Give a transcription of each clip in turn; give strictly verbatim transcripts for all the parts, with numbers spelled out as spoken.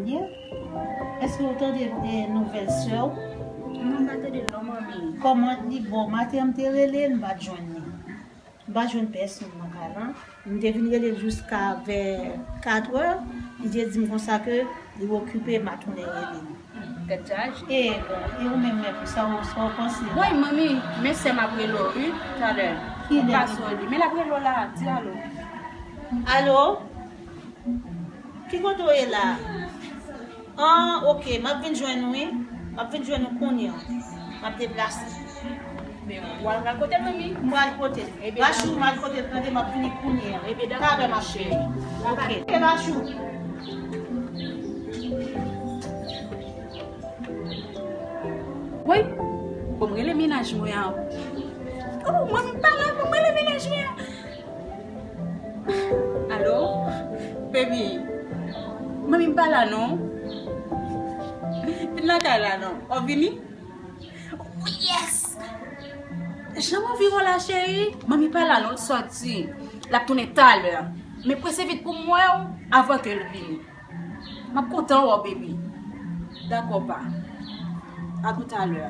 Ye? Èske w tande, eh, nouvèl sè w? Non, m pa tande l non, manmi. Kòman li? Bon, maten an m te rele l, m pa t jwenn li. M pa jwenn pèsonn nan kay lan. M te vin rele l jiska vè katrè. Li te di m konsa ke li okipe, m a tounen rele l. Tèt chaje. E bon, e ou menm, mèt, sa w, sa w panse? Woy, manmi, men sè m ap rele w, wi, talè. Kilè? Pase w li. Men l ap rele w la, di alo. Alo? Ki kote w ye la? An, oke, m ap vin jwenn ou, wi. M ap vin jwenn ou kounye a. M ap deplase. Men w al, w al kote l, manmi? M pral kote l. Ebyen, Rachou, m al kote l, tande, m ap vini kounye a. Ebyen, dakò, talè, ma cheri. Oke. Oke, Rachou. Woy, bon, m rele mennaj mwen an. Oh, manmi pa la, bon, m rele mennaj mwen an. Alo? Baby, manmi m pa la non. Vin lakay la non. Ou vini? Oh, yes! Jan m anvi wè w la, cheri. Manmi pa la non, l sòti. L ap tounen talè. Men prese vit pou m wè w avan ke l vini. M ap kontan wè w, baby. Dakò, pa. A toutalè.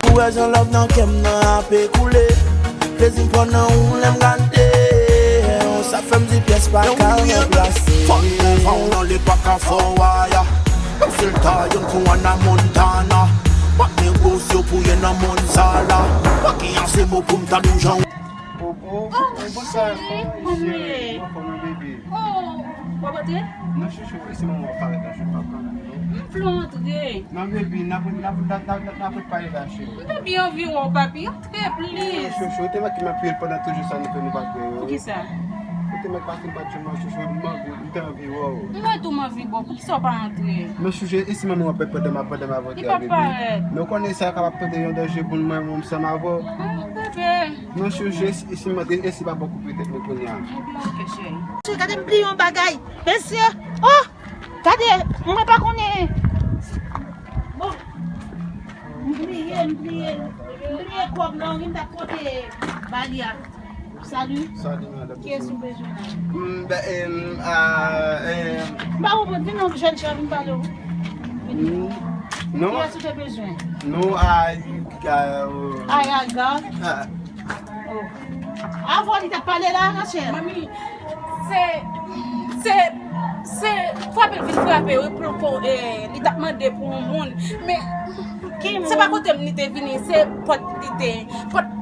Ou wè jan love nan kè m nan ape koule. Plezi m pran nan ou lè m gade w. Sa fè m di pyès pa ka ranplase. Fò m devan w nan lepòk a fò waya. Menm si l ta youn pou Hannah Montana. Pa negosye pou ye nan monn sa la. Pa gen ase mo pou m ta di w jan w. Oh, oh, oh, bonsoir, cheri, kòman w ye? Mwen anfòm, bebe. Oh, w ap antre? Non, chouchou, e se manman w ap parèt la, chouchou, pa pran la, non. M vle w antre. Non, bebe, n ap, n ap, n ap, n ap, n ap prepare la, cheri. M te byen anvi wè w, papi. Antre, please. Non, chouchou, ou te manke m anpil pandan tout jou sa nou fè nou pa t wè yo. Poukisa? Ou te manke pase m pa t jwenn mwen, chouchou, m anvi, m te anvi wè w. Mwen tou m anvi wè w. Poukisa w pa antre? Men chouchou, e si manman w ap parèt pandan m ap, pandan m ap antre a, bebe? Li p ap parèt. Men w konnen sa kapab pote yon danje pou mwen, mwen ansanm avè w. Hmm, bebe. Non, chouchou, e si, e si m antre, e si papa koupe tèt mwen kounye a? Ebyen, oke, cheri. Cheri, gade m bliye yon bagay. Mesye, oh! Gade, mwen pa konnen. Bon. M bliye, m bliye. M bliye kòb nan, m t ap pote ba li a. Salut. Salut, madame. Kiyès ou bezwen la? M, ben, em, a, em, M pa konprann, vin non, jèn jan, vin pale w. Vin. Mm, non. Kiyès ou te bezwen? Non, a, a, euh, Ay, ay, gad. A. Oh. Avan li t ap pale la, ma chère. Manmi, se, se, se frape l vin frape, wi, pou, pou, eh, li t ap mande pou yon moun. Men, se pa kote m li te vini, se pòt li te, pòt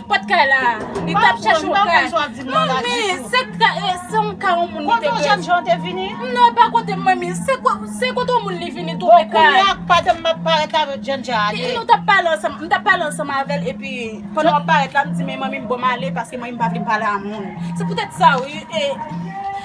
Pòt kay la, li t ap chèche yon kay. Non, men se ka-, eh, se yon kay yon moun li te pèdi. Kote jèn jan te vini? Non, pa kote m, manmi. Se ko-, se kote yon moun li vini twouve kay. Bon, kounye a, pandan m ap parèt avè jèn jan ale. Nou t ap pale ansanm, m t ap pale ansanm avè l, epi pandan w ap parèt la, m di, men manmi m, bon, m ale, paske manmi m pa vle m pale a moun. Se poutèt sa, wi, e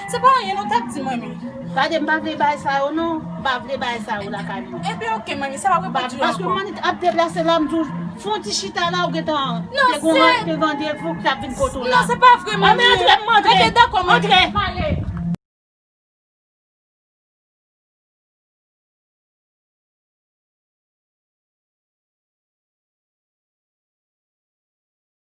se pa anyen non, w t ap di manmi. Gade, m pa vle bagay sa yo, non. M pa vle bagay sa yo lakay mwen. Ebyen, oke, manmi, sa pa pran pati yo ankò. Paske manmi ap deplase la, m di w, fè yon ti chita la, ou gentan te gon, te gen randevou ki t ap vin kote w la. Non, se pa vre, manmi. Antre, antre, m antre. Ebyen, dakò, manmi. Antre. M ale.